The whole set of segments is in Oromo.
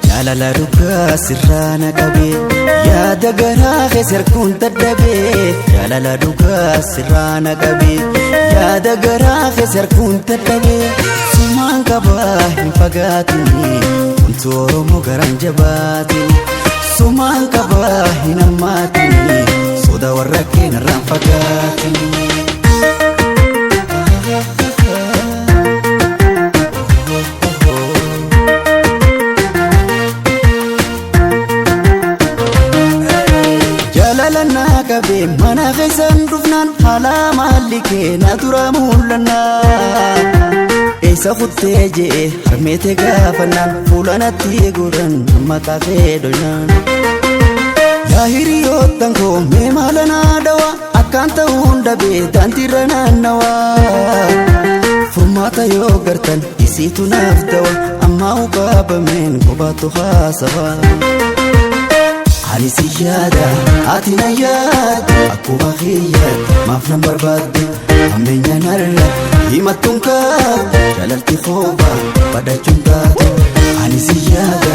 Jaalala dhugaa sirraa na qabee, yaada garaa keessa harkuun dadhabee. Jaalala dhugaa sirraa na qabee, yaada garaa keessa harkuun dadhabee. Sumaan qabaa hin fagaatini, wanti Oromoo garaan jabaatini. Sumaan qabaa hin hammaatini, soda warra keenarraan fagaatini. Jaalala naa qabee mana keessan dhufnaan, haala maalli kee na dura mul'annaa. Eessa kuttee jee harmeete gaafannaan, fuula natti godhan maqaa kee dhoynaan. Yaa hiriyoottan koo, mee maala naa dhawa, akkaan ta'uun dhabee daandiirra naannawaa. Furmaata yoo gartan isiitu naaf dawa, ammaa uqaabameen kophaatu haasawaa. Ani si yaada, ati na yaaddu, akkuma kiyyaatti maaf nan barbaaddu? Hammeenya narra himattuun kaaftu, jaalalti koobaa badhachuun taatu. Ani si yaada,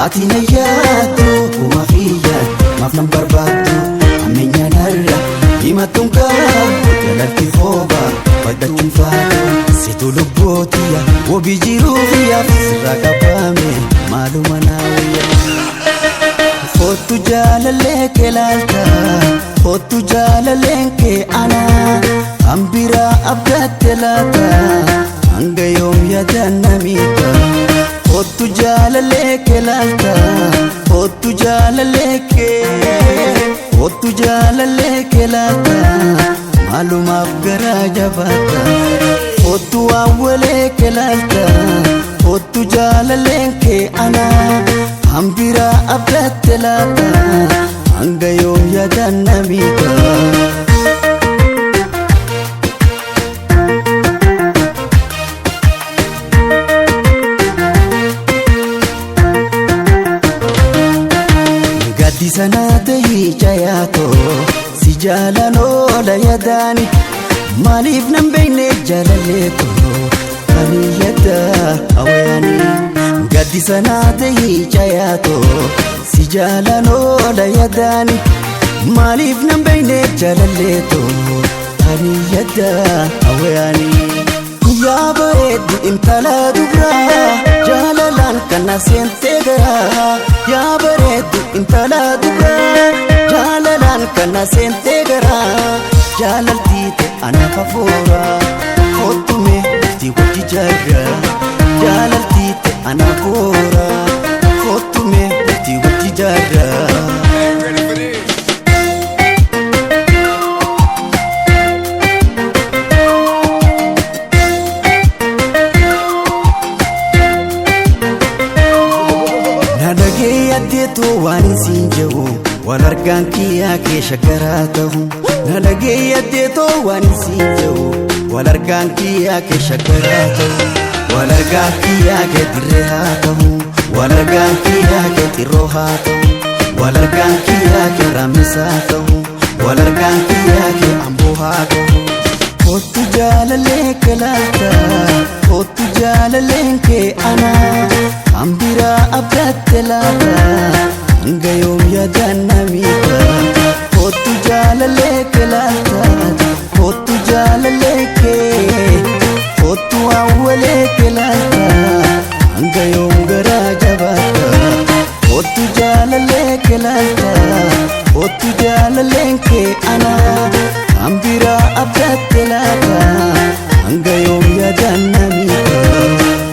ati na yaaddu, akkuma kiyyaatti maaf nan barbaaddu? Hammeenya narra himattuun kaaftu, jaalalti koobaa badhachuun taatu. Situ lubbuutiyya wabii jiruu kiyyaaf, sirraa qabame maaluma naa wayya. Kottu jaalallee kee laalta, kottu jaalalleen kee ana, hambiraa abdatte laata, hanga yoom yaadaan namiidha? Kottu jaalallee kee laalta, kottu jaalallee kee, kottu jaalallee kee laata, maalumaaf garaa jabaata? Kottu awwalee kee laalta, kottu jaalalleen kee ana, hambiraa abdatte laata, hanga yoom yaadaan namiidha? Gaaddisa naa ta'ii jayaatoo, si jaalan oola yaadaani, maaliif nan beekne jaalalleetoo ani yaada hawayaani. Gaaddisa naa ta'ii jayaatoo, si jaalan oola yaadaani, maaliif nan beekne jaalalleetoo ani yaada hawayaani. Yaa bareeddu intala dubraa, jaalalaan kana seentee garaa. Yaa bareeddu intala dubraa, jaalalaan kana seentee garaa. Jaalaltii ta'e anaaf hafuura, kottume bultii wajji jaarra. Jaalaltii ta'e anaaf hafuura, kottume bultii wajji jaarra. Ready for this? Na dhagee addeetu waan siin jedhu, wal argaan kiyyaa kee shaggaraa ta'u. Na dhagee addeetu waan siin jedhu, wal argaan kiyyaa kee shaggaraa ta'u. Wal argaan kiyyaa kee dirree haa ta'u, wal argaan kiyyaa kee xirroo haa ta'u, wal argaan kiyyaa kee raammisaa ta'u, wal argaan kiyyaa kee amboo haa ta'u. Kottu jaalallee kee laalta, kottu jaalalleen kee ana, hambiraa abdatte laata, hanga yoom yaadaan namiidha? Kottu jaalallee kee laalta, kottu jaalallee kee, kottu awwalee kee laalta, hanga yoom garaa jabaata? Kottu jaalallee kee laalta, kottu jaalalleen kee ana, hambiraa abdatte laata, hanga yoom yaadaan namiidha?